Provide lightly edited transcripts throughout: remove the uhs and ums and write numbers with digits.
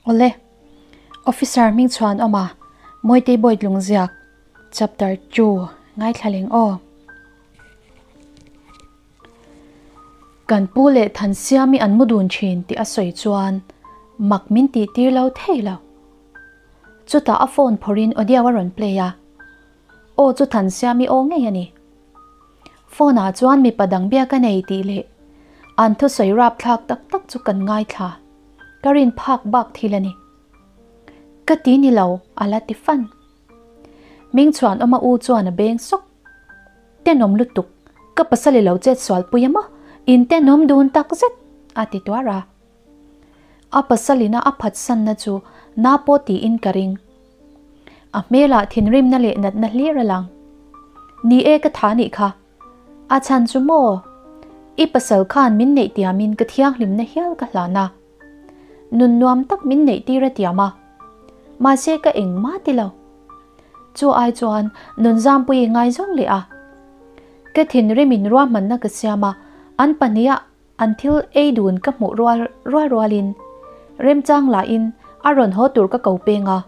Awle, Officer hming chhuan awm a, Mawitei Bawit Lungziak, Chapter ii, ngaithla leng aw. Kan pu leh Thansiami an mu dun thin tih a sawi chuan mak min tih tir lo thei lo. Chutah a phone phawrhin audio a rawn play a, aw chu Thansiami aw ngei a ni. Phone ah chuan mipa dang biak a nei tih leh an thusawi rapthlak tak tak chu kan ngaithla. Ka rin phak bak thil a ni. Ka ti ni lo, a la ti fan. Ming chuan awma u chuan a beng sawk. Tenawm lutuk, ka pasal i lo chet sual pui a maw? In tenawm dun tak zet, a ti tuar a. A pasalina a phatsanna chu na pawh tiin ka ring. A hmelah thinrimna leh natna hlir a lang. Ni e ka tha nih kha. A chhan chu maw? I pasal khan min neih tiamin ka thianghlimna hial ka hlan a. Nun nuam tak min neih tir a tiam a. Mahse ka engmah ti lo. Chu ai chuan nun zampui i ngaizawng leh a. Ka thinrimin ruahmanna ka siam a, an pahniha An thil ei dun ka hmuh rual rual rualin remchang lahin a rawn haw tur ka ko peng a.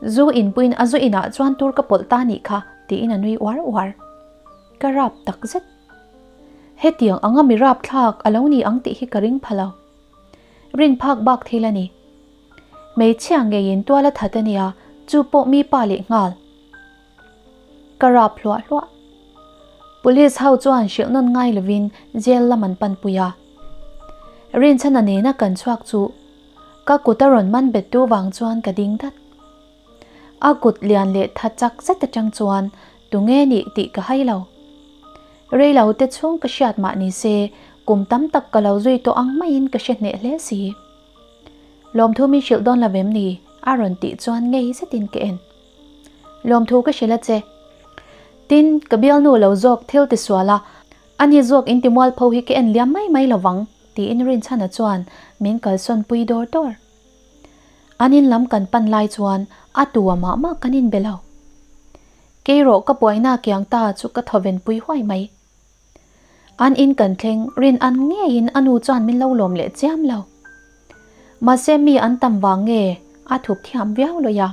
Zu inpuiin a zu inah chuan tur ka pawlh ta nih kha tiin a nui uar uar. Ka rap tak zet. Hetiang anga mi rap thlak a lo ni ang tih hi ka ring pha lo. Rin phak bak thil a ni. Hmeichhia ngeiin tual a that a nia, chu pawh mi pa leh nghal. Ka rap hluah hluah. Police ho chuan hrilh nawn ngai lovin jail lam an panpui a. Rinchhana nena kan chhuak chu ka kut a rawn man bet tu vang chuan ka ding dat. A kut lian leh tha chak zet atang chuan tunge nih tih ka hai lo. Reilo te chhung ka hriat mah ni se kum tam tak ka lo zui tawh ang maiin ka hre hneh hle si. Lawmthu min hrilh dawn lo em ni? a rawn tih chuan ngei zetin ka en. Lawmthu ka hrilh a che. Tin, ka bialnu lo zawk thil ti sual a, ani zawk in ti mualpho hi ka en liam mai mai lovang, tiin Rinchhana chuan min kalsawn pui dawr dawr. An in lam kan pan lai chuan a tu a mah mah kan inbe lo. Keirawh ka buaina kiang ta chu ka thawven pui huai mai. An in kan thleng rin an ngeiin a nu chuan min lo lawm leh chiam lo. Mahse mi an tam vang nge a thup thiam viau lawih a.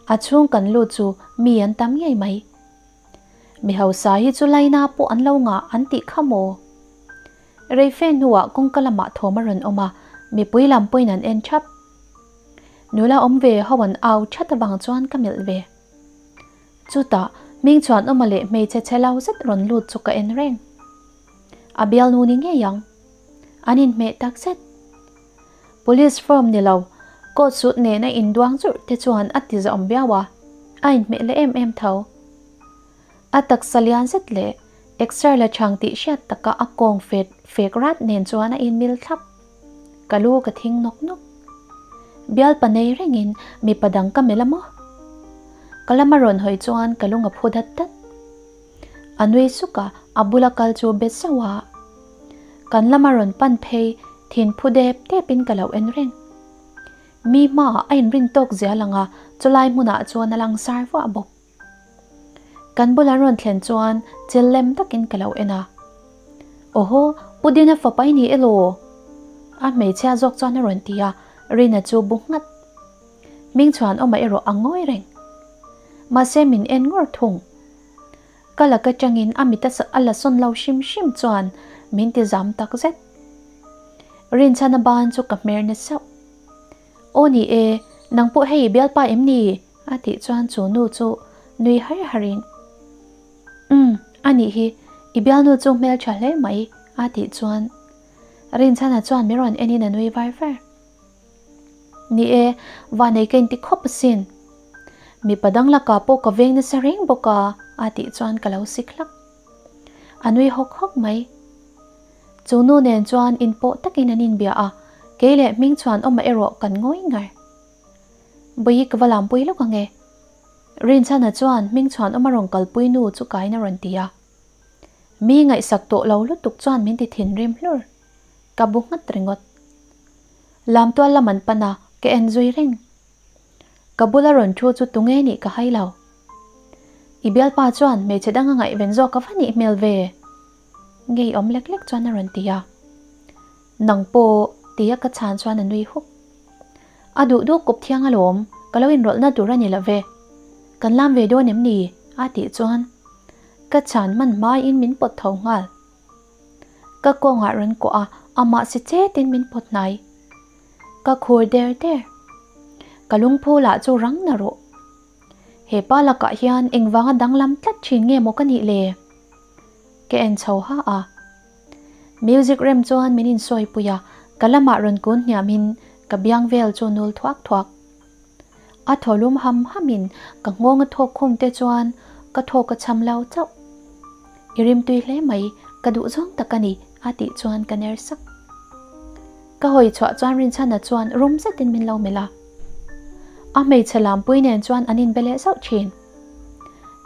A chhung kan lut chu mi an tam ngei mai. Mi hausa hi chu laina pawh an lo ngah an tih kha maw? Reife hnuah kawngka lamah thawm a rawn awm a, mipui lam pawhin an en thap. Nula awm ve ho an au that avang chuan ka melh ve. Chutah hming chuan awma leh hmeichhe chhe lo zet rawn lut chu ka en reng. A bialnu ni ngei ang. An inhmeh tak zet. Police form ni lo, coat suit nena induang churh te chuan a ti zawm viau a, a inhmeh leh em em tho. A taksa lian zet leh exer la chhang tih hriat taka a kawng fet fek rat nen chuan a inmil thlap. Ka lu ka thing nawk nawk. Bialpa nei rengin mipa dang ka melh a maw? Ka lama rawn hawi chuan ka lung a phu dat dat. A nui suk a, a bula kal chu bet zauh a. Kan lama rawn pan phei thin phu dep depin ka lo en reng. Mi hmaah a inrin tawk zia lang a, chulai hmunah chuan a lang sar vuah bawk. Kan bula rawn thlen chuan chil lem takin ka lo en a. Awhaw, Pu Dina fapa i ni elaw? A hmeichhia zawk chuan a rawn ti a, Rina chu bu nghat. Hming chhuan awmah erawh a ngawi reng. Mahse min en ngawr thung. Ka lak atangin a mit a la sawn lo hrim hrim chuan min ti zam tak zet. Rinchhana ban chu ka hmer na sauh. Aw ni e, nang pawh hei i bialpa em ni? A tih chuan chu nu chu nui har harin, Umm, a nih hi, i bialnu chu hmeltha hle mai, a tih chuan Rinchhana chuan min rawn enin a nui var var. Ni e, vanei ka inti khawp asin. Mipa dang lakah pawh ka veng nasa reng bawk a, a tih chuan ka lo sik hlak. A nui hawk hawk mai. Chu nu nen chuan inpawh takin an inbia a, kei leh Hmingchhuan awmah erawh kan ngawi ngar. Bawi ka va lampui lawk ang e. Rinchhana chuan Hmingchhuan awma rawn kalpui nu chu kain a rawn ti a. Mi ngaihsak tawh lo lutuk chuan min ti thinrim hlur. Ka bu nghat ringawt. Lamtual lam an pan a, ka en zui reng. Ka bula rawn thu chu tunge nih ka hai lo. I bialpa chuan hmeichhe dang a ngaihven zawk a va nih hmel ve? Ngeiawm lek lek chuan a rawn ti a. Nang pawh tia ka chhan chuan a nui huk. A duh duh kawp thiang alawm, ka lo inrawlhna tur a ni lo ve. Kan lam ve dawn em ni? a tih chuan ka chhan hman hmaiin min pawt tho nghal. Ka kawngah rawn kuah a, amah si chetin min pawt hnai. Ka khur der der. Ka lungphu lah chu rang na rawh. He pa lakah hian engvanga danglam tlat thin nge maw ka nih le? Ka en chho ha a. Music rem chuan min insawi pui a, ka lamah rawn kun hniamin ka biang vel chu nul thuak thuak. A thaw lum ham hamin ka nghawng a thawk khum te chuan ka thawk a cham lo chauh. I rimtui hle mai, ka duh zawng tak a ni, a tih chuan ka ner sak. Ka hawi chhuah chuan Rinchhana chuan rum zetin min lo melh a. A hmeichhe lampui nen chuan an inbe leh zauh thin.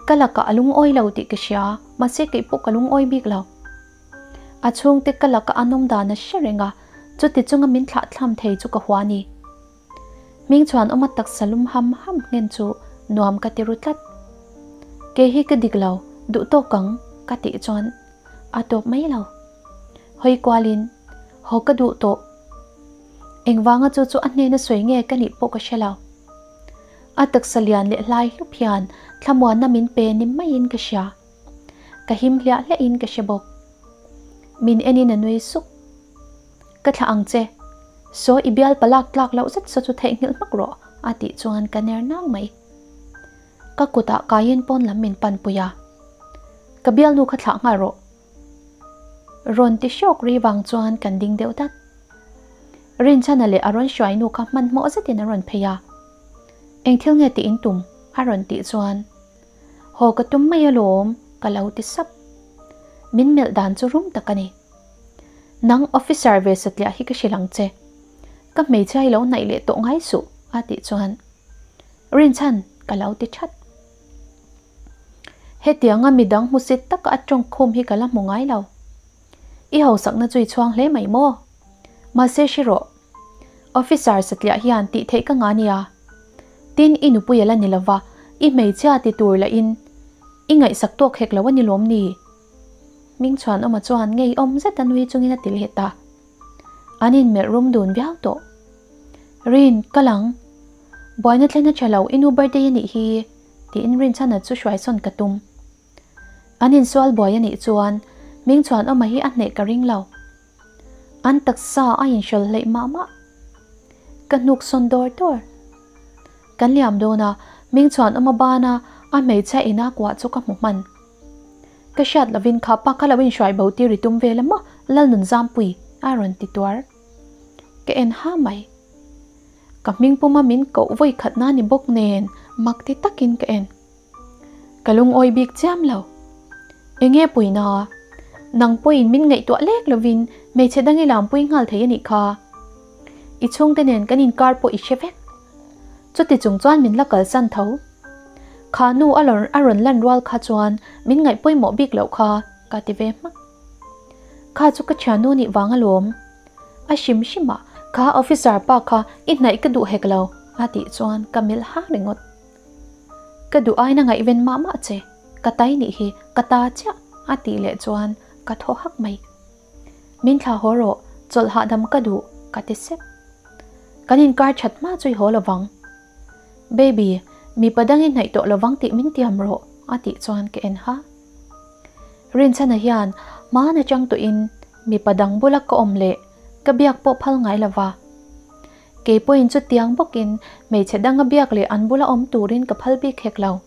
Ka lakah a lungawi lo tih ka hria, mahse kei pawh ka lungawi bik lo. A chhungte ka lakah an awm dan a hre reng a, chuti chunga min thlah thlam thei chu ka hua a ni. Hming chuan awm a taksa lum ham ham nghen chu nuam ka ti ru tlat. Kei hi ka dik lo, duh tawk ang ka tih chuan a tawp mai lo. Hawi kualin, Haw ka duh tawh. Engvanga chu chu a hnena sawi nge ka nih pawh ka hre lo. A taksa lian leh hlai hlup hian thlamuanna min pe ni maiin ka hria. Ka him hliah hliahin ka hre bawk. Min enin a nui suk. Ka thlah ang che. Saw i bial palak tlak loh zet saw chu theihnghilh hmak rawh a tih chuan ka ner nang mai. Ka kutah kaiin pawn lam min pan pui a. Ka bialnu kha thlah nghal rawh. Rawn ti hrawk ri vang chuan kan ding deuh dat. Rinchhana leh a rawn hruainu kha hmanhmawh zetin a rawn phei a. Eng thil nge tih in tum? a rawn tih chuan Haw ka tum mai alawm ka lo ti sap. Min melh dan chu rum tak a ni. Nang officer ve satliah hi ka hrilh ang che. Ka hmeichhia hi lo hnaih leh tawh ngai suh a tih chuan Rinchhan ka lo ti that. Hetianga midang hmusit taka a tawngkhum hi ka la hmu ngai lo. I hausakna chu i chhuang hle mai maw? Mahse hre rawh. Officer satliah hian tih theih ka ngah nia. Tin i nupui a la ni lova, i hmeichhia ti tur lahin i ngaihsak tawk hek lo a ni lawm ni? Hmingchhuanawma chuan ngeiawm zet a nui chungin a ti leh ta. An inmelh rum dun viau tawh. Rin, kal ang. Buaina thlen a tha lo, i nu birthday a nih hi, tiin Rinchhana chu hruaisawn ka tum. An insual buai a nih chuan Hmingchhuanawma hi a hneh ka ring lo. An taksa a inhrawl hleih mah mah. Ka hnuk sawn dawr dawr. Kan liam dawn a, Hmingchhuanawma bana a hmeichhia ina kuah chu ka hmu hman. Ka hriat lovin kha pa kha lo inhruai bo tir i tum vel a maw Lalnunzampui a rawn ti tuar. Ka en ha mai. Ka hming puma min koh vawi khat na ni bawk nen mak ti takin ka en. Ka lungawi bik chiam lo. Enge puina? Nang pawhin min ngaihtuah lek lovin hmeichhe dang i lampui nghal thei a nih kha. I chhungte nen kan inkar pawh i hre vek. Chuti chung chuan min la kalsan tho. Kha nu a rawn lan rual kha chuan min ngaih pawimawh bik loh kha ka ti ve hmak. Kha chu ka thiannu nih vang alawm. A hrim hrim a, kha officer pa kha i hnaih ka duh hek lo a tih chuan ka melh ha ringawt. Ka duh aina ngaihven mah mah che, ka tai nih hi ka ta chiah a tih leh chuan ka thaw hak mai. Min thla haw rawh, chawlh hahdam ka duh ka ti sep. Kan inkar that hma chu i haw lovang. Baby, mipa dang i hnaih tawh lovang tih min tiam rawh a tih chuan ka en ha. Rinchhana hian hmaan atang tawhin mipa dang bula ka awm leh ka biak pawh phal ngai lova. Kei pawhin chutiang bawkin hmeichhe danga biak leh an bula awm turin ka phal bik hek lo.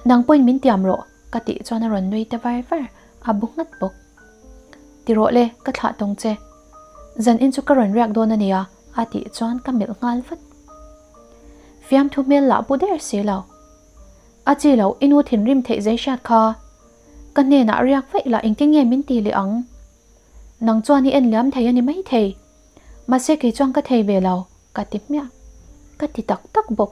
Nang pawhin min tiam rawh ka tih chuan a rawn nui ta var var, a bu nghat bawk. Ti rawh le, ka thlah tawng che. Zan in chu ka rawn riak dawn a nia a tih chuan ka melh nghal vat. Fiamthu hmel lah bu der si lo. A chi loh, i nu thinrim theih zei hriat kha. Ka hnenah riak vaih lah engtin nge min ti leh ang? Nang chuan i en liam thei a ni maithei. Mahse kei chuan ka thei ve lo, ka ti hmiah. Ka ti tak tak bawk.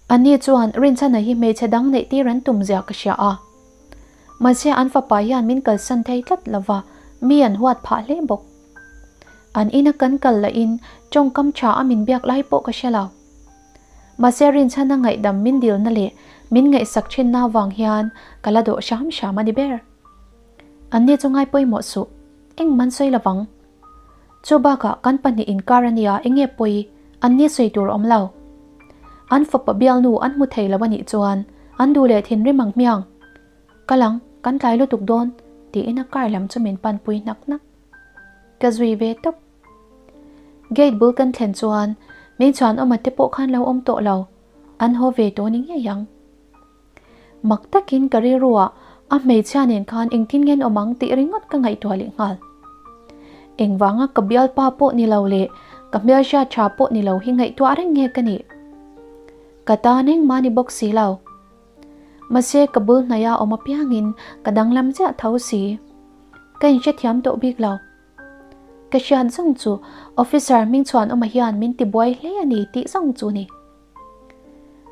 Ani chuan Rinchhana hi hmeichhe dang neih tir an tum zia ka hria a. Mahse an fapa hian min kalsan thei tlat lova, mi an huat phah hle bawk. An ina kan kal lahin tawngkam tha a min biak lai pawh ka hre lo. Mahse Rinchhana ngaihdam min dilna leh min ngaihsak thinna avang hian ka la dawh hram hram a ni ber. Anni chu ngai pawimawh suh, engman sawi lovang. Chubakah kan pahnih inkar a nia eng nge pawi an ni sawi tur awm lo. An fapa bialnu an hmu thei lo a nih chuan an duh leh thinrim ang hmiang. Kal ang, kan tlai lutuk dawn tiin a car lam chu min panpui hnak hnak. Ka zui ve tawp. Gate bul kan thlen chuan Hmeichhuanawma te pawh khan lo awm tawh lo, an haw ve tawh ni ngei ang. Mak takin ka rilruah a hmeichhia nen khan engtin nge an awm ang tih ringawt ka ngaihtuah leh nghal. Engvanga ka bialpa pawh ni lo leh ka hmelhriat tha pawh ni lo hi ngaihtuah reng nge ka nih? Ka tan engmah ni bawk si lo. Mahse ka bul hnaia awm apiangin ka danglam chiah tho si. Ka inhrethiam tawh bik lo. Ka hriat zawng chu officer Hmingchhuanawma hian min tibuai hle a ni tih zawng chu ni.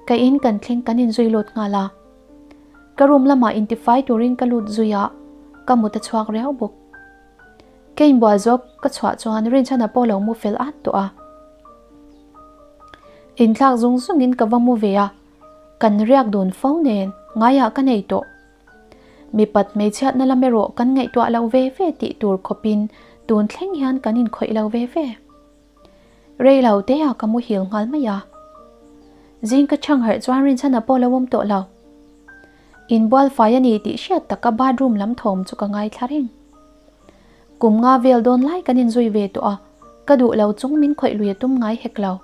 Ka in kan thleng kan inzui lut nghal a. Ka room lamah intifai turin ka lut zui a, ka mut a chhuak riau bawk. Ka inbual zawk ka chhuah chuan Rinchhana pawh lo mu fel at tawh a. Inthlak zung zungin ka va mu ve a, kan riak dun fo nen ngaiah ka nei tawh. Mipat hmeichhiatna lam erawh kan ngaihtuah lo ve ve tih tur khawpin tun thleng hian kan inkhawih lo ve ve. Rei lo te ah ka muhil nghal mai a. Zing ka chhang harh chuan Rinchhana pawh lo awm tawh lo. Inbual fai a ni tih hriat taka bathroom lam thawm chu ka ngaithla reng. Kum nga vel dawn lai kan inzui ve tawh a, ka duh lo chung min khawih lui a tum ngai hek lo.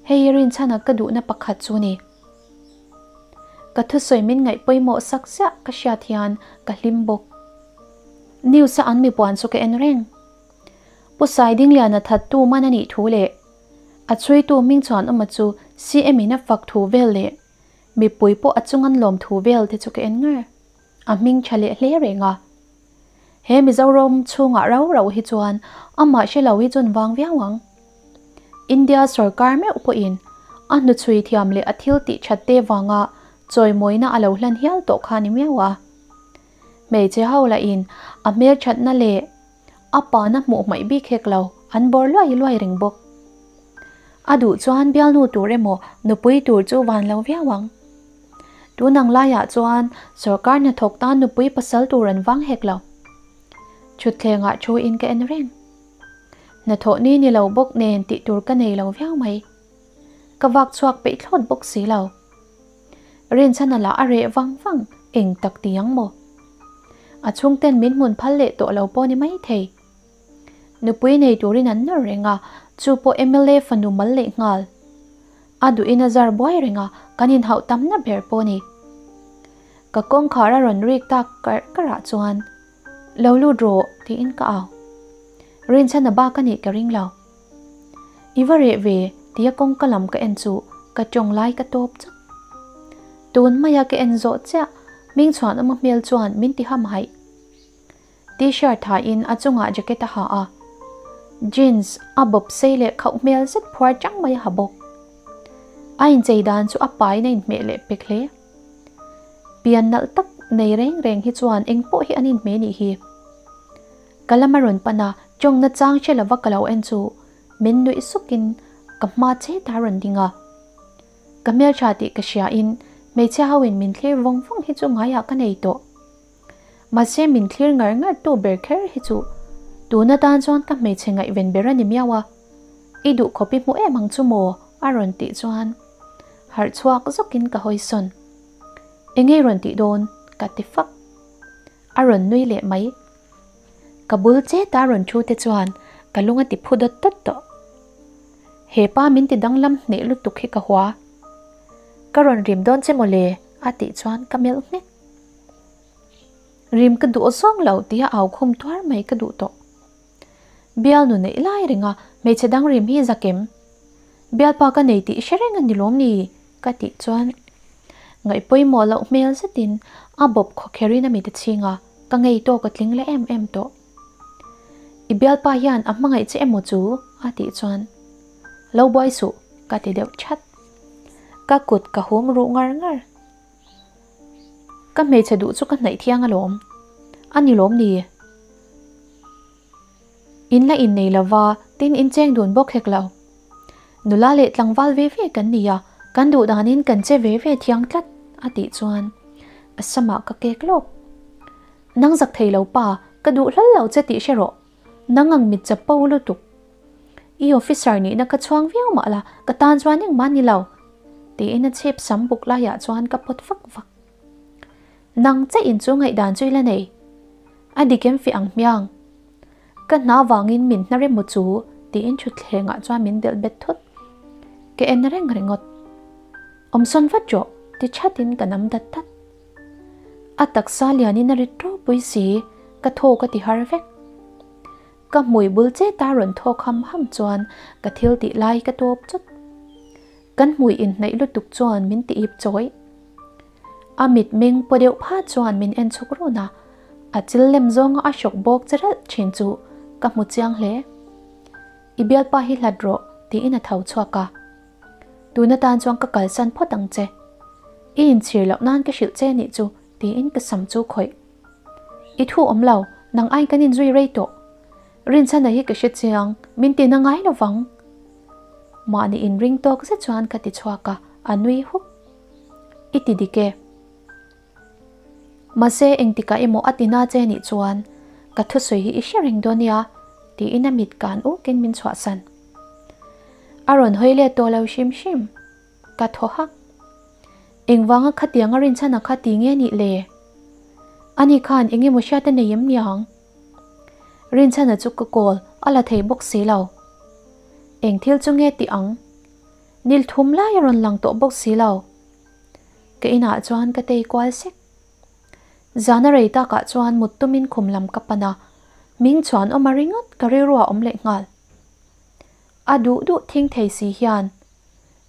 Hei Rinchhana ka duhna pakhat chu ni. Ka thusawi min ngaih pawimawh sak ziah ka hriat hian ka hlim bawk. News a an mipuan chu ka en reng. Pu Saidingliana thattu man a nih thu leh a chhuitu Hmingchhuanawma chu CM in a fak thu vel leh mipui pawh a chung an lawm thu vel te chu ka en ngar. A hming tha leh hle reng a. He Mizoram chhungah rau rau hi chuan amah hre lo hi chun vang viau ang. India sorkar meuh pawhin a hnuchhui thiam leh a thil tih that te vanga chawimawina a lo hlan hial tawh kha ni miau a. Hmeichhe ho lahin a hmelthatna leh a pana hmuh hmaih bik hek lo, an bawr luai luai reng bawk. A duh chuan bialnu tur emaw nupui tur chu van lo viau ang. Tun ang laiah chuan sorkar hnathawk tan nupui pasal tur an vang hek lo. Thutthlengah thu in ka en reng. Hnathawh ni ni lo bawk nen tih tur ka nei lo viau mai. Ka vak chhuak peih thlawt bawk si lo. Rinchhana lah a reh vang vang eng tak ti ang maw? A chhungten min hmun phal leh tawh lo pawh ni mai thei. Nupui nei turin an nawr reng a, chu pawh mla fanu mal leh nghal. A duhin a zar buai reng a, kan inhauh tamna ber pawh ni. Ka kawngkhar a rawn rik tak karh karh ah chuan, Lo lut rawh tiin ka au. Rinchhana bak a nih ka ring lo. I va reh ve tia kawngka lam ka en chu ka tawng lai ka tawp chak. Tun maia ka en zawh chiah Hmingchhuanawma hmel chuan min ti ham haih. T-shirt hain a chungah jacket a ha a, jeans a bawp sei leh khauh hmel zet phuar chang mai a ha bawk. A inchei dan chu a pain a inhmeh leh pek hle. Pian nalh tak nei reng reng hi chuan engpawh hi an inhmeh nih hi. Ka lam a rawn pan a, tawngna chang hre lova ka lo en chu min nuih sukin ka hma che ta rawn ding a. Ka hmeltha tih ka hria in hmeichhia ho in min thlir vawng vawng hi chu ngaiah ka nei tawh. Mahse min thlir ngar ngar tu ber kher hi chu tun atan chuan ka hmeichhe ngaihven ber a ni miau a. I duh khawp i hmu em ang chu maw? a rawn tih chuan harh chhuak zawkin ka hawi sawn. Engei rawn tih dawn? ka ti fak. A rawn nui leh mai. Ka bul chet a rawn thu te chuan ka lung a ti phu dawt dawt tawh. He pa min ti danglam hneh lutuk hi ka hua. Ka rawn rim dawn che mawle a tih chuan ka melh nghek. Rim ka duh zawng lo tia au khum tuar mai ka duh tawh. Bialnu neih lai renga hmeichhe dang rim hi zakem. Bialpa ka nei tih hre reng a ni lawm ni? Ka tih chuan ngaih pawimawh loh hmel zetin a bawp khawkherin a mit a chhing a, ka ngei tawk a tling leh em em tawh. I bialpa hian a hmangaih che emaw chu? a tih chuan Lo buai suh ka ti deuh that. Ka kut ka hum ruh ngar ngar. Ka hmeichhe duh chu ka hnaih thiang alawm. A ni lawm ni? In la innei lova, tin in cheng dun bawk hek lo. Nula leh tlangval ve ve kan ni a, kan duh danin kan che ve ve thiang tlat, a tih chuan a samah ka kek lawk. Nang zak thei lo pa, ka duh hlal lo che tih hre rawh. Nang ang mit chapo lutuk. I officer nihna kha chhuang viau mah la, ka tan chuan engmah ni lo, tiin a chhip sam buk laiah chuan ka pawt vak vak. Nang che in chu ngaihdan chu i la nei. A dik em fih ang hmiang. Ka hna vangin min hna rem maw chu, tiin thutthlengah chuan min delh bet thut. Ka en reng ringawt. Awmsawn vat rawh, ti thatin ka nam dat dat. A taksa lianin a rit ropui si, ka thaw ka ti har vek. Ka hmui bul che ta rawn thawk ham ham chuan ka thil tih lai ka tawp chawt. Kan hmui inhnaih lutuk chuan min ti ip chawih. A mitmeng paw deuh pha chuan min en chhuk run a, a chil lem zawnga a hrawk bawk che ralh thin chu ka hmu chiang hle. I bialpa hi hlat rawh tiin a tho chhuak a. Tun atan chuan ka kalsan phawt ang che. I inchhir loh nan ka hrilh che nih chu tiin ka sam chu khawih. I thu awm lo, nang aiin kan inzui rei tawh. Rinchhana hi ka hre chiang, min ti na ngai lo vang. Mahni inring tawk zet chuan ka ti chhuak a, a nui huk. I ti dik e. Mahse engtikah emaw a ti na che nih chuan ka thusawi hi i hre reng dawn nia, tiin a mit kan ukin min chhuahsan. A rawn hawi let tawh lo hrim hrim. Ka thaw hak. Engvanga khatianga rinchhana kha ti nge nih le? Ani khan eng emaw hriat a nei em niang? Rinchhana chu ka call a la thei bawk si lo. Eng thil chu nge tih ang? Nil thum lai a rawn lang tawh bawk si lo. Ka inah chuan ka tei kual sek. Zana rei takah chuan mut tumin khum lam ka pan a, hming chhuan awm a ringawt ka rilru a awm leh nghal. A duh duh thing thei si hian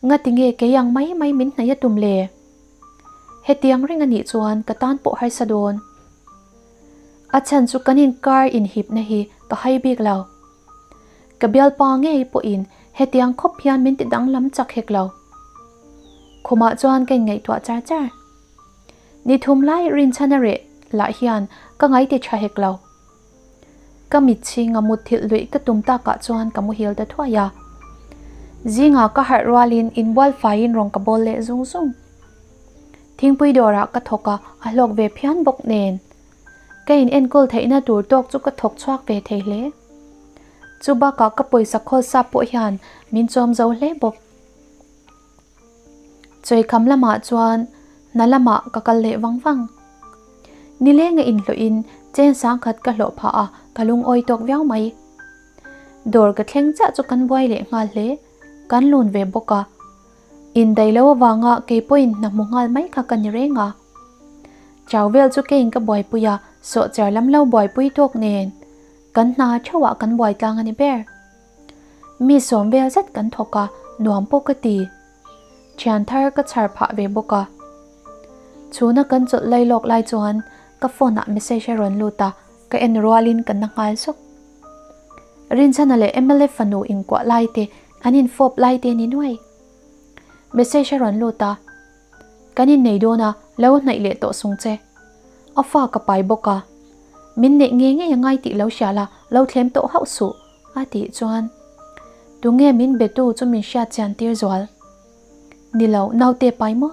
Ngati nge kei ang mai mai min hnaih a tum le? Hetiang reng a nih chuan ka tan pawh harsa dawn. A chhan chu kan inkar inhipna hi ka hai bik lo. Ka bialpa ngei pawhin hetiang khawp hian min ti danglam chak hek lo. Khumah chuan ka inngaihtuah char char. Ni thum lai rinchhan a reh lah hian ka ngaiti tha hek lo. Ka mitchhing a mutthilh luih ka tum takah chuan ka muhil ta thuai a. Zingah ka harh rualin inbual faiin rawn ka bawl leh zung zung. Thingpui dawrah ka thawk a, a hlawk ve phian bawk nen. Ka in enkawl theihna tur tawk chu ka thawk chhuak ve thei hle. Chu bakah ka pawisa khawl sap pawh hian min chawm zo hle bawk. Chawikham lamah chuan hna lamah ka kal leh vang vang. Nilenga inhlawhin chen sangkhat ka hlawh phah a, ka lungawi tawk viau mai. Dawr ka thleng chiah chu kan buai leh nghal hle, kan lun ve bawk a. Indaih lo avanga kei pawhin hna hmu nghal mai kha ka ni reng a. Chau vel chu keiin ka buaipui a, sawhchiar lam lo buaipui tawk nen kan hna theuhah kan buai tlang a ni ber. Mi sawm vel zet kan thawk a, nuam pawh ka ti. Thian thar ka chhar phah ve bawk a. Chhuna kan chawlh lai lawk lai chuan ka phone ah message a rawn lut a, ka en rualin ka na nghal sawk. Rinchhana leh mla fanu inkuah lai te, an infawp lai te ni nuai. Message a rawn lut a, Kan innei dawn a, lo hnaih leh tawh sung che. A fa ka pai bawk a. Min neih ngei ngei a ngai tih lo hria la, lo thlem tawh hauh suh, a tih chuan tunge min betu chu min hriat chian tir zual. Ni lo, naute pai maw?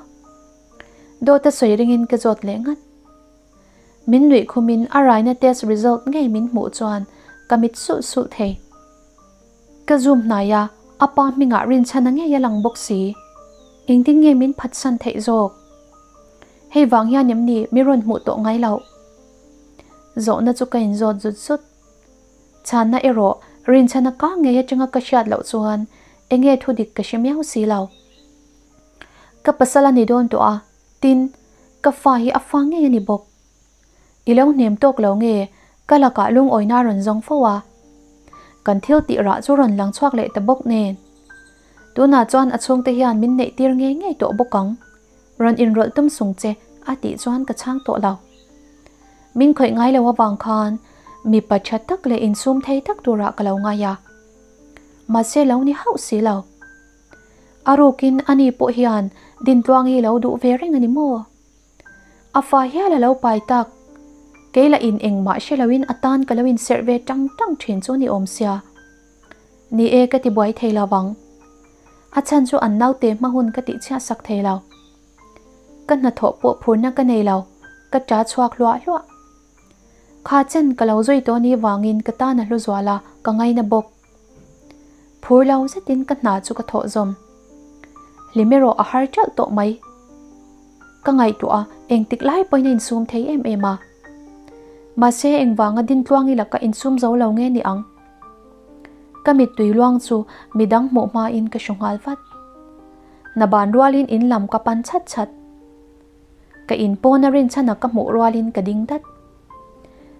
Dawt a sawi ringin ka zawt leh ngat. Min nuih khumin a raina test result ngei min hmuh chuan ka mit sulh sulh thei. Ka zoom hnai a, a pa hmingah rinchhan a ngei a lang bawk si. Engtin nge min phatsan theih zawk? Hei vang hian em ni mi rawn hmuh tawh ngai loh? Zawhna chu ka inzawt zut zut. Chhanna erawh rinchhana ka ngei atanga ka hriat loh chuan enge thu dik ka hre miau si lo. Ka pasal a ni dawn tawh a, tin, ka fa hi a fa ngei a ni bawk. I lo hnem tawk lo nge ka lakah lungawina a rawn zawng fo a. Kan thil tih rah chu rawn lang chhuak leh ta bawk nen. Tunah chuan a chhungte hian min neih tir ngei ngei tawh bawk ang. Rawn inrawlh tum sung che a tih chuan ka chhang tawh lo. Min khawih ngai lo avang khan mipa tha tak leh insum thei tak turah ka lo ngai a. Mahse lo ni hauh si lo. A rukin ani pawh hian Dintluang hi lo duh ve reng a ni maw? A fa hial a lo pai tak. Kei lah in engmah hre loin a tan ka lo inserh ve tang tang thin chu ni awm sia. Ni e ka ti buai thei lo vang. A chhan chu an naute hma hun ka tih chhiah sak thei lo. Ka hnathawh pawh phurna ka nei lo, ka ṭa chhuak hluah hluah. Kha chen ka lo zui tawh ni vangin ka tan a hlu zual a, ka ngaina bawk. Phur lo zetin ka hna chu ka thawh zawm. Hlim erawh a har ṭalh tawh mai. Ka ngaihtuah a, engtik lai pawhin a insum thei em em a. Mahse engvanga Dintluangi laka insum zo lo nge ni ang? Ka mittui luang chu midang hmuh hmain ka hru nghal vat. Na ban rualin in lam ka pan chhat chhat. Ka in pawna rinchhana ka hmuh rualin ka ding dat.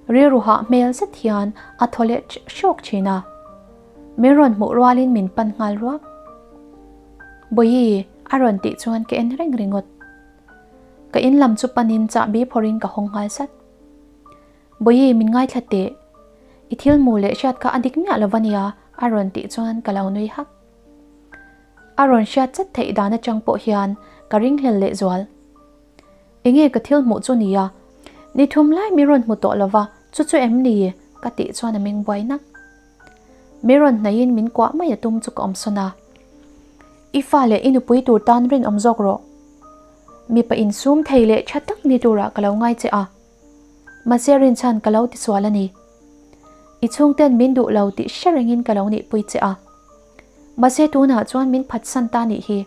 Rilru hah hmel zet hian a thaw leh hrawk thin a. Min rawn hmuh rualin min pan nghal ruak. Bawihi a rawn tih chuan ka en reng ringawt. Ka in lam chu panin chahbi phawrhin ka hawng nghal sat. Bawihi min ngaithla teh. I thil hmuh leh hriat kha a dik miah lo va nia a rawn tih chuan ka lo nui hak. A rawn hriat chat theih dan atang pawh hian ka ringhlel leh zual. Enge ka thil hmuh chu nia? Ni thum lai mi rawn hmu tawh lova, chu chu em ni? Ka tih chuan a meng buai nak. Mi rawn hnaihin min kuah mai a tum chu ka awm sawn a. I fa leh i nupui tur tan rinawm zawk rawh. Mipa insum thei leh tha tak ni turah ka lo ngai che a. Mahse rinchhan ka lo tisual a ni. I chhungten min duh lo tih hre rengin ka lo nihpui che a. Mahse tunah chuan min phatsan ta nih hi.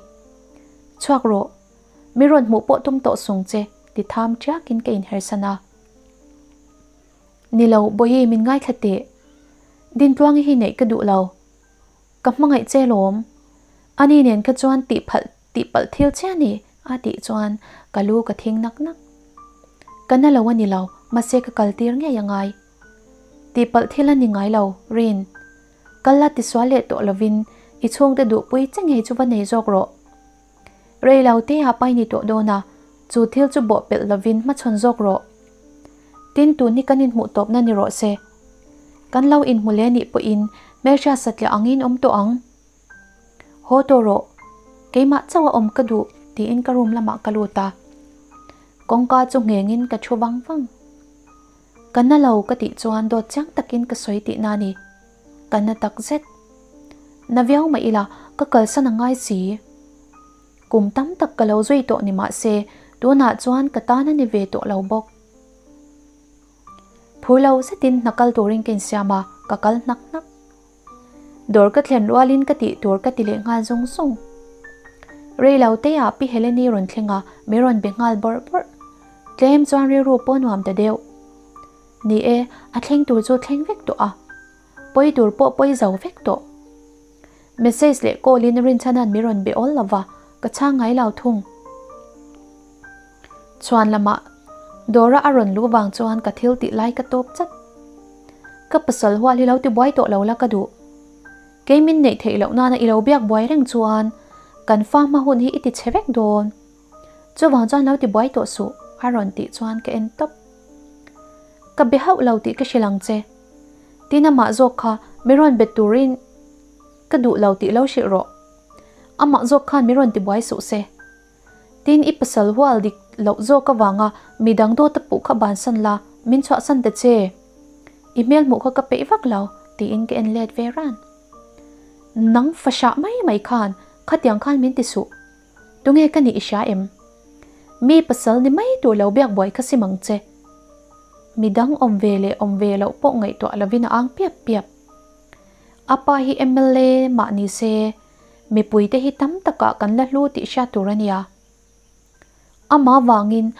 Chhuak rawh. Mi rawn hmuh pawh tum tawh sung che, ti tham ṭiakin ka inhersan a. Ni lo, Bawihi min ngaithla teh. Dintluangi hi neih ka duh lo. Ka hmangaih che lawm. Ani nen kha chuan tihphalh tihpalh thil che a ni, a tih chuan ka lu ka thing nak nak. Ka na lo a ni lo, mahse ka kaltir ngei a ngai. Tihpalh thil a ni ngai lo, Rin. Kal la tisual leh tawh lovin i chhungte duhpui che ngei chu va nei zawk rawh. Rei lo te ah pai ni tawh dawn a, chu thil chu bawh pelh lovin hmachhawn zawk rawh. Tin, tun hi kan inhmuh tawpna ni rawh se. Kan lo inhmu leh nih pawhin hmelhriat satliah angin awm tawh ang. Haw tawh rawh, keimah chauh a awm ka duh tiin ka room lamah ka lut a. Kawngka chu nghengin ka thu vang vang. Ka na lo ka tih chuan dawt chiang takin ka sawi tihna a ni. Ka na tak zet. Na viau mah ila ka kalsan a ngai si. Kum tam tak ka lo zui tawh ni mah se tunah chuan ka tan a ni ve tawh lo bawk. Phur lo zetin hna kal turin ka insiam a, ka kal hnak hnak. Dawr ka thlen rualin ka tih tur ka ti leh nghal zung zung. Rei lo te ah Pi Heleni rawn thleng a, min rawn be nghal bawrh bawrh. Tlem chuan rilru pawh nuam ta deuh. Ni e, a thleng tur chu thleng vek tawh a. Pawi tur pawh pawi zo vek tawh. Message leh call in Rinchhana'n min rawn be awl lova, ka chhang ngai lo thung. Chhuan lamah Dora a rawn luh vang chuan ka thil tih lai ka tawp chat. Ka pasal hual hi lo ti buai tawh lo la ka duh. Kei min neih theih loh nana i lo biak buai reng chuan kan fa hma hun hi i ti chhe vek dawn. Chuvang chuan lo ti buai tawh suh a rawn tih chuan ka en tawp. Ka be hauh lo tih ka hrilh ang che. Tin amah zawk kha mi rawn be turin ka duh lo tih lo hrilh rawh. Amah zawk khan mi rawn ti buai suh se. Tin i pasal hual dik loh zawk avanga midang dawt a puh kha bansan la, min chhuahsan ta che. I hmel hmuh kha ka peih vak lo tiin ka en let ve ran. Nang fahrah mai mai khan khatiang khan min ti suh. Tunge ka nih i hria em? Mi pasal ni mai tur lo biak buai kha sim ang che. Midang awm ve leh awm ve loh pawh ngaihtuah lovin a ang piap piap. A pa hi mla mah ni se, mipuite hi tam takah kan la hlu tih hriat tur a nia. Amah vangin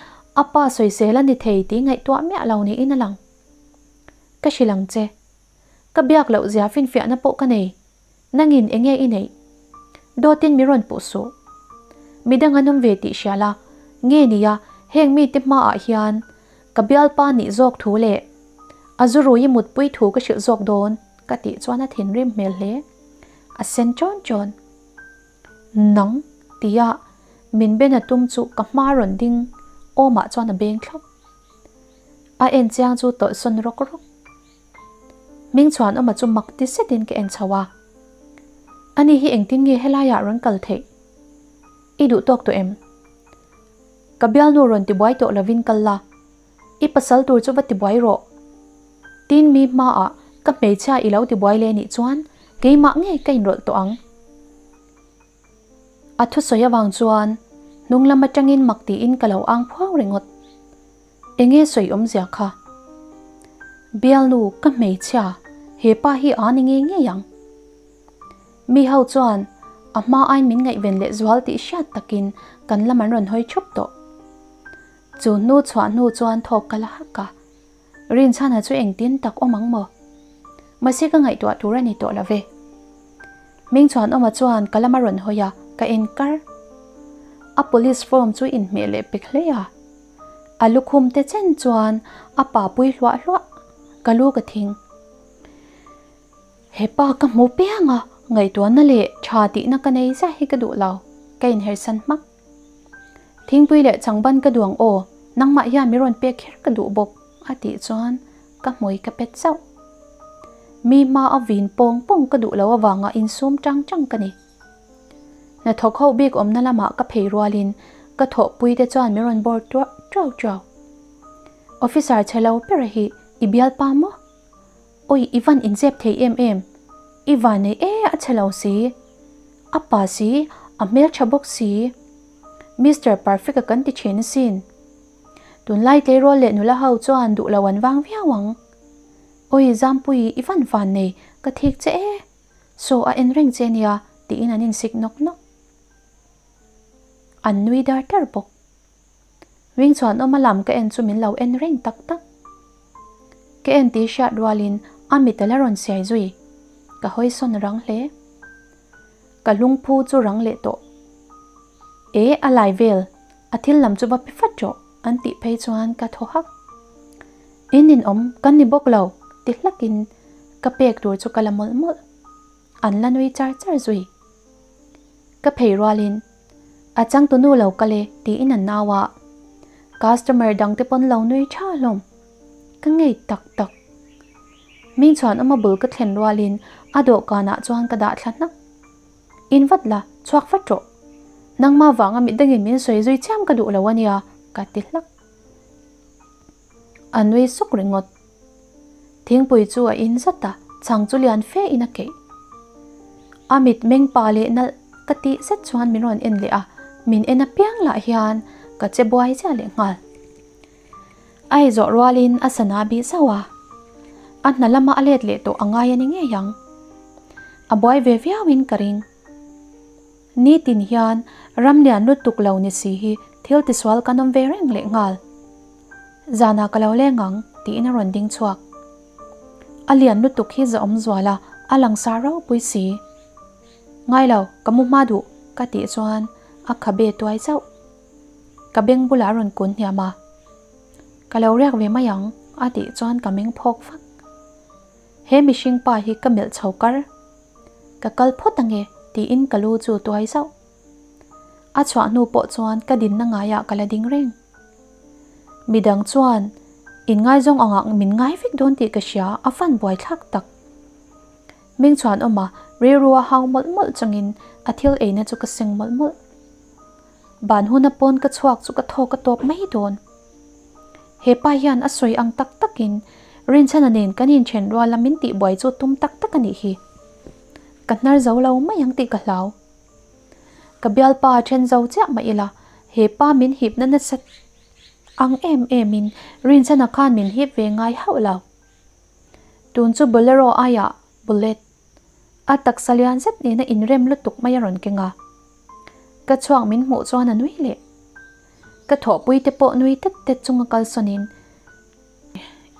a pa sawisel a ni thei tih ngaihtuah miah lo niin a lang. Ka hrilh ang che. Ka biak loh zia finfiahna pawh ka nei. Nangin enge i neih? Dawtin mi rawn puh suh. Midang an awm ve tih hria la, nge nia heng mite hmaah hian ka bialpa nih zawk thu leh a zurui i mutpui thu ka hrilh zawk dawn ka tih chuan a thinrim hmel hle. A sen chawn chawn. Nang tia min ben a tum chu ka hma rawn ding awmah chuan a beng thlawp. A en chiang chu tawlhsawn rawk rawk. Hmingchhuan awma chu mak ti setin ka en chho a. Ani hi engtin nge helaiah rawn kal theih? I duh tawk tawh em? Ka bialnu rawn tibuai tawh lovin kal la, i pasal tur chu va tibuai rawh. Tin mi hmaah ka hmeichhia i lo tibuai leh nih chuan keimah ngei ka inrawlh tawh ang. A thusawi avang chuan hnung lam atangin mak tiin ka lo ang phuau ringawt. Enge sawi awmzia kha? Bialnu ka hmeichhia, he pa hi a ni ngei ngei ang. Mi ho chuan a hma ai min ngaihven leh zual tih hriat takin kan lam an rawn hawi thup tawh. Chu hnu chhuah hnu chuan thawk ka la hak a, Rinchhana chu engtin tak awm ang maw? Mahse ka ngaihtuah tur a ni tawh lo ve. Hmingchhuanawma chuan ka lam a rawn hawi a, ka en kar. A police form chu inhmeh leh pek hle a. A lukhum te chen chuan a pa pui hluah hluah, ka lu ka thing. He pa ka hmu piang a, ngaihtuahna leh tha tihna ka nei zia hi ka duh lo, ka inhersan hmak. Thingpui leh changban ka duang aw, nangmah hian mi rawn pek kher ka duh bawk, a tih chuan ka hmui ka pet chauh. Mi hma a vin pawng pawng ka duh lo avanga insum tang tang ka ni. Hnathawk ho bik awmna lamah ka phei rualin ka thawhpui te chuan min rawn bawr tuah tuau tuau. Officer chhe lo ber hi i bialpa maw? Awi i van inzep thei em em, i van nei e a chhe lo si, a pa si, a hmeltha bawk si. Mister Perfect a kan ti thin asin. Tunlai tleirawl leh nula ho chuan duh lo an vang viau ang. Awi Zampuii i van van nei ka thik che e. Saw a en reng che nia tiin an insik nawk nawk. An nui dar dar bawk. Ring chuan awm a lam ka en chu min lo en reng tak tak. Ka en tih hriat rualin a mit a la rawn siai zui. Ka hawi sawn rang hle. Ka lungphu chu rang leh tawh. E a lai vel, a thil lam chu va pe fat rawh an tih phei chuan ka thaw hak. In ninawm kan ni bawk lo ti hlakin ka pek tur chu ka la mawlh mawlh. An la nui char char zui. Ka phei rualin a changtunu lo kal e tiin an nau a. Customer dangte pawn lo nui tha hlawm. Ka ngei tak tak. Ming chuan awma bul ka thlen rualin a dawhkanah chuan ka dah thla hnak. In vat la, chhuak vat rawh. Nangmah vanga mitdangin min sawi zui chiam ka duh lo a nia, ka ti hlak. A nui suk ringawt. Thingpui chu a in zat a, chhang chu lian fe in a keih. A mit meng pa leh nalh ka tih zet chuan min rawn en leh a, min en apiang lah hian ka che buai chiah leh nghal. A ei zawh rualin a sana bih zauh a, a hna lama a let leh tawh a ngai a ni ngei ang. A buai ve viauin ka ring. Nitin hian ramlian lutuk lo ni si hi thil tisual kan awm ve reng leh nghal. Zanah ka lo leng ang tiin a rawn ding chhuak. A lian lutuk hi za awm zual a, a langsar ropui si. Ngai lo, ka mu hma duh ka tih chuan a khabe tuai chauh. Ka beng bulah a rawn kun hniam a, Ka lo riak ve mai ang a tih chuan ka meng phawk vak. He mihring pa hi ka melh chho kar. Ka kal phawt ange tiin ka lu chu tuai zauh. A chhuah hnu pawh chuan ka dinna ngaiah ka la ding reng. Midang chuan inngaizawng angah min ngai vek dawn tih ka hria a fan buaithlak tak. Ming chuan awm a, rilru a hau mawlh mawlh chungin a thil eina chu ka seng mawlh mawlh. Ban huna pawn ka chhuak chu ka thaw ka tawp mai dawn. He pa hian a sawi ang tak takin Rinchhana nen kan inthen rual a min tihbuai chu tum tak tak a nih hi. Ka hnar zo lo mai ang tih ka hlau. Ka bialpa then zo chiah mah ila he pa min hipna nasa ang em emin Rinchhana khan min hip ve ngai hauh lo. Tun chu Bolero aiah Bullet a taksa lian zet nena inrem lutuk mai a rawn keng a. Ka chhuak min hmuh chuan a nui leh. Ka thawhpui te pawh nui tet tet chunga kalsawnin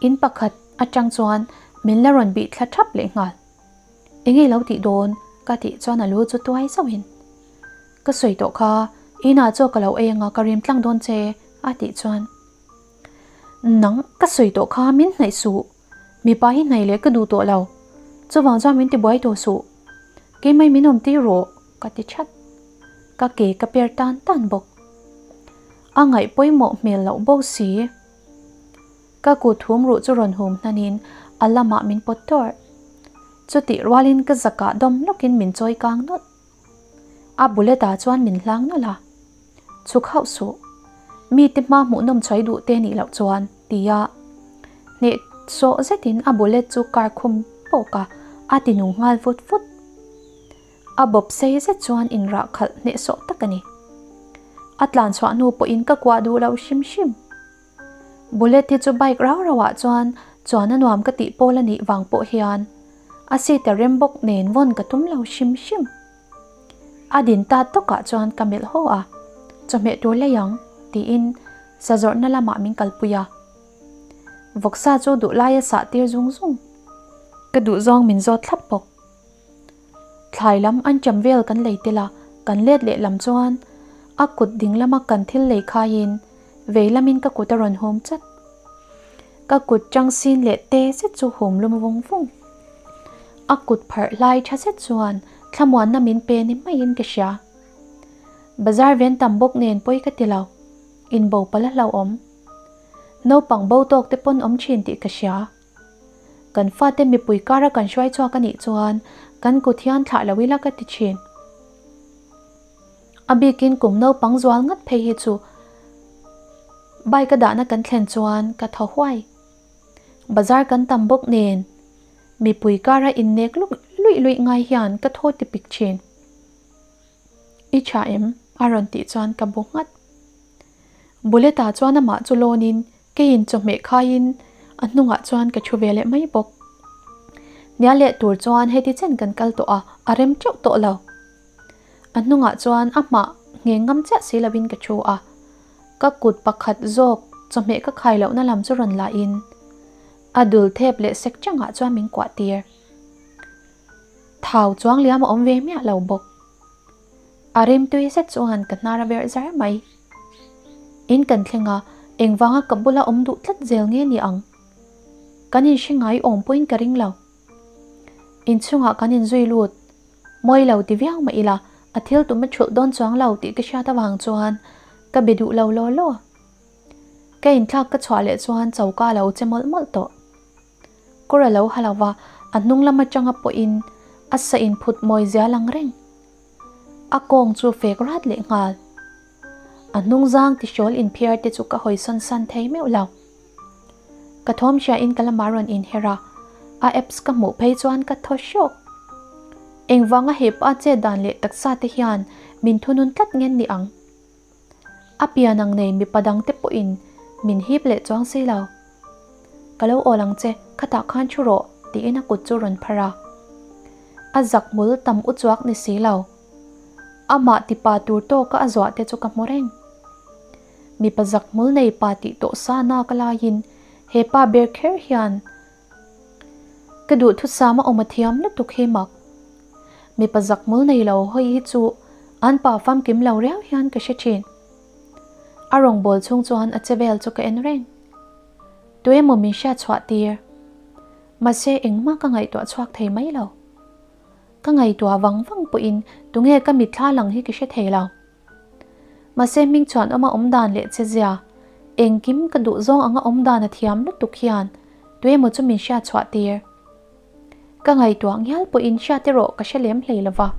in pakhat atang chuan min la rawn bih thla thap leh nghal. Enge lo tih dawn ka tih chuan a lu chu tuai zauhin ka sawi tawh kha inah chaw ka lo ei anga ka rim tlang dawn che a tih chuan nang ka sawi tawh kha min hnaih suh mipa hi hnaih leh ka duh tawh lo chuvang chuan min tibuai tawh suh keimah min awm tir rawh ka ti that. Ka ke ka per tan tan bawk. A ngaih pawimawh hmel loh bawk si. Ka kut hum ruh chu rawn hum hnanin a lamah min pawt tawrh. Chutih rualin ka zakah dawm lawkin min chawi kang nawlh. A bullet ah chuan min hlang nawlh a. Chhuk hauh suh. Mite hma hmuhnawm chhuai duh te nih loh chuan tia hneh sawh zetin a bullet chu kar khum pawk a, a ti nung nghal vut vut. A bawp sei zet chuan inrah khalh hnehsawh tak a ni. A tlan chhuah hnu pawhin ka kuah duh loh hrim hrim. Bullet hi chu bike rau rauah chuan Chuan a nuam ka tih pawl a nih vang pawh hian a seat a rem bawk nen vawn ka tum lo hrim hrim. A din ta tawkah chuan ka melh haw a, chawhmeh tur lei ang tiin sa zawrhna lamah min kalpui a. Vawksa chu duh laia sah tir zung zung. Ka duh zawng min zawt thlap bawk. Thlai lam an cham vel kan lei tel a, kan let leh lam chuan a kut ding lama kan thil lei khaiin vei lamin ka kut a rawn hum chat. Ka kut chang sin leh te zet chu hum lum vung vung. A kut pharh hlai tha zet chuan thlamuanna min pe ni maiin ka hria. Bazar ven tam bawk nen pawi ka ti lo, inbo palh a hlauhawm. Naupang bo tawk te pawn awm thin tih ka hria. Kan fate mipui kara kan hruai chhuak a nih chuan kan kut hian thlah lo ila ka ti thin. A bikin kum naupang zual ngat phei hi chu bike a dahna kan thlen chuan ka thaw huai. Bazar kan tam bawk nen mipui kara innek luih luih ngai hian ka thaw ti pik thin. I tha em? a rawn tih chuan ka bu nghat. Bullet-a chuan amah chu lawnin keiin chawhmeh khaiin a hnungah chuan ka thu ve leh mai bawk. Hnial leh tur chuan heti chen kan kal tawh a, a rem teuh tawh lo. A hnungah chuan a hmah ngheng ngam chiah si lovin ka thu a, ka kut pakhat zawk chawhmeh ka khai lohna lam chu rawn lahin a dul thep leh sek changah chuan min kuah tir. Thau chuang liam a awm ve miah lo bawk. A rimtui zet chuan ka hnar a verh zar mai. In kan thleng a, engvanga ka bula awm duh tlat zel nge ni ang? Kan inhre ngai awm pawhin ka ring lo. Inchhungah kan inzui lut. Mawi lo ti viau mah ila, a thil tum a thulh dawn chuang lo tih ka hriat avang chuan ka be duh lo law law. Ka inthlak ka chhuah leh chuan choka a lo che mawlh mawlh tawh. Kawr a lo ha lo va, a hnung lam atanga pawhin a sa inphut mawi zia lang reng. A kawng chu fek rat leh nghal. A hnung zang tihrawl inphiar te chu ka hawi sawn san thei meuh lo. Ka thawm hriain ka lamah rawn inher a, a apps ka hmuh phei chuan ka thaw hrawk. Engvanga hepa chet dan leh taksa te hian min thunun tlat ngen ni ang? A pian ang nei mipa dang te pawhin min hip leh chuang si lo. Ka lo awl ang che, khatah khan thu rawh, tiin a kut chu rawn phar a. A zak hmul tam u chuak ni si lo. Amah tipa tur tawka a zuah te chu ka hmu reng. Mipa zak hmul nei pa tih tawh sa nak laiin he pa ber kher hian ka duhthusam a awm a thiam lutuk hi mak. Mipa zak hmul nei lo hawi hi chu an pa famkim lo riau hian ka hre thin. A rawngbâwl chhung chuan a che vel chu ka en reng. Tuemaw min hriat chhuah tir. Mahse engmah ka ngaihtuah chhuak thei mai lo. Ka ngaihtuah vang vang pawhin tunge ka mitthla lang hi ka hre thei lo. Mahse hming chuan awma awm dan leh che zia, engkim ka duh zawng anga awm dan a thiam lutuk hian tuemaw chu min hriat chhuah tir. Ka ngaihtuah ngial pawhin hriat erawh ka hre lem hlei lo va.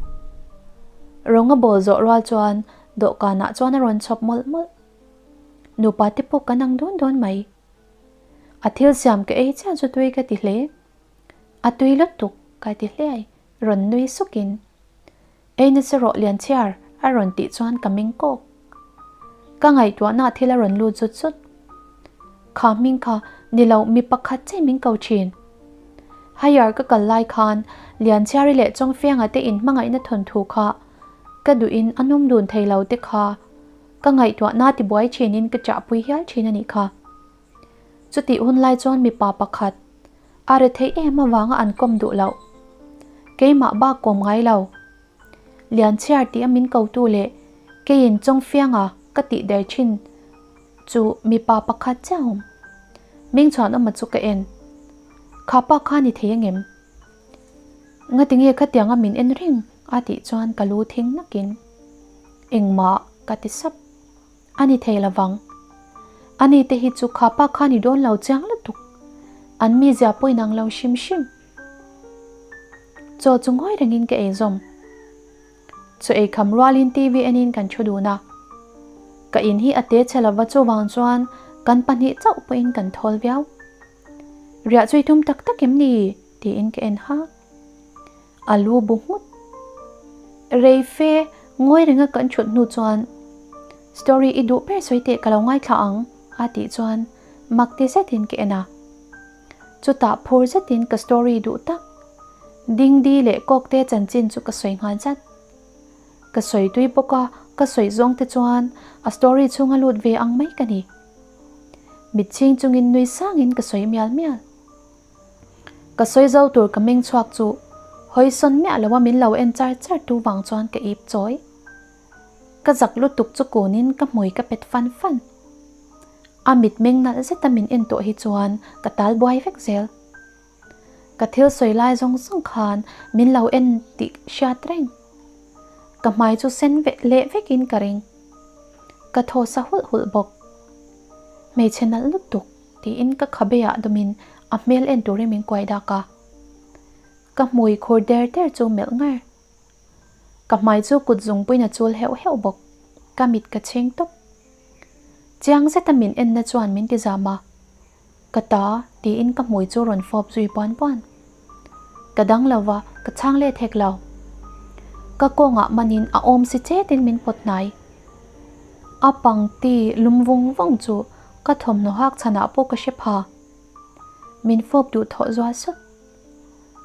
Rawnga bawl zawh rual chuan dawhkanah chuan a rawn chhawp mawlh mawlh. Nupa te pawh kan ang dawn dawn mai. A thil siam ka ei chiah chu tui ka ti hle. A tui lutuk ka ti hliai, rawn nui sukin. Ei nasa rawh Lianchhiar a rawn tih chuan ka meng kawk. Ka ngaihtuahna thil a rawn lut zut zut. Kha hming kha ni lo mi pakhat che min ko thin. Higher ka kal lai khan Lianchhiari leh Chawngfianga te in hmangaihna thawnthu kha ka duhin a num dun thei lo te kha ka ngaihtuahna tibuai thinin ka chahpui hial thin a nih kha. Chutih hun lai chuan mipa pakhat a re theih em avanga an kawm duh loh. Keimah bak kawm ngai lo. Lianchhiar tih a min kotu leh keiin Chawngfianga ka tih der thin chu mipa pakhat chiah awm. Mingchhuanawma chu ka en. Kha pa kha ni thei angem? Ngatinge khatianga min en reng a tih chuan ka lu thing nakin engmah ka ti sap. A ni thei lovang. Ani te hi chu kha pa kha ni dawn lo chiang lutuk. An mizia pawhin ang lo hrim hrim. Chaw chu ngawi rengin ka ei zawm. Chaw ei kham rualin TV enin kan thu dun a. Ka in hi a te chhe lova chuvang chuan kan pahnih chauh pawhin kan thawl viau. Riah chu i tum tak tak em ni? tiin ka en ha. A lu bu nghut. Rei fe ngawi renga kan thut hnu chuan Story i duh ber sawi teh ka lo ngaithla ang a tih chuan mak ti zetin ka en a. Chutah phur zetin ka story duh tak, Dingdi leh Kawkte chanchin chu ka sawi nghal zat. Ka sawi tui bawk a, ka sawi zawng te chuan a story chhunga lut ve ang mai ka ni. Mitchhing chungin nui sangin ka sawi mial mial. Ka sawi zo tur ka meng chhuak chu hawi sawn miah lo a min lo en char char tu vang chuan ka ip chawi. Ka zak lutuk chu kunin ka hmui ka pet fan fan. A mitmeng nalh zeta min en tawh hi chuan ka tal buai vek zel. Ka thil sawi lai zawng zawng khan min lo en tih hriat reng. Ka hmai chu sen leh vekin ka ring. Ka thaw sa hulh hulh bawk. Hmeichhe nalh lutuk tiin ka khabe ah dawmin a hmel en turin min kuai dak a. Ka hmui khur der der chu melh ngar. Ka hmai chu kut zungpuiin a chul heuh heuh bawk. Ka mit ka chhing tawp. Chiang zeta min enna chuan min ti zam a. Ka ta, tiin ka hmui chu rawn fawp zui buan buan. Ka dang lo va, ka chhang let hek lo. Ka kawngah manin a awm si chetin min pawt hnai. A pangti lum vung vung chu ka thawmhnaw hak chhanah pawh ka hre pha. Min fawp duh thawh zual sut.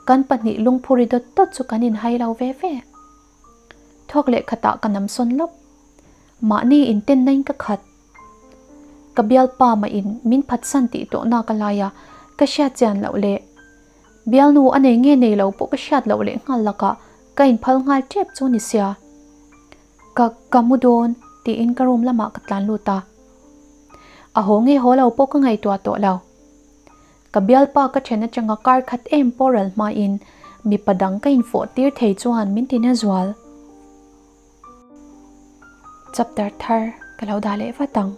Kan pahnih lungphuri dawt dawt chu kan inhai lo ve ve. Thawk leh khatah ka nam sawn lawp. Mahni intennain ka khat. Ka bialpa mah in min phatsan tih tawh nak a lai a, ka hriat chian loh leh bialnu a nei nge nei lo pawh ka hriat loh leh nghal lakah ka inphal nghal tep chu ni sia. Ka ka mu dawn tiin ka room lamah ka tlan lut a. A haw nge haw lo pawh ka ngaihtuah tawh lo. Ka bialpa ka then atanga kar khat em pawh ral hmain mipa dang ka infawh tir thei chuan min ti na zual. Chapter thar ka lo dah leh vat ang.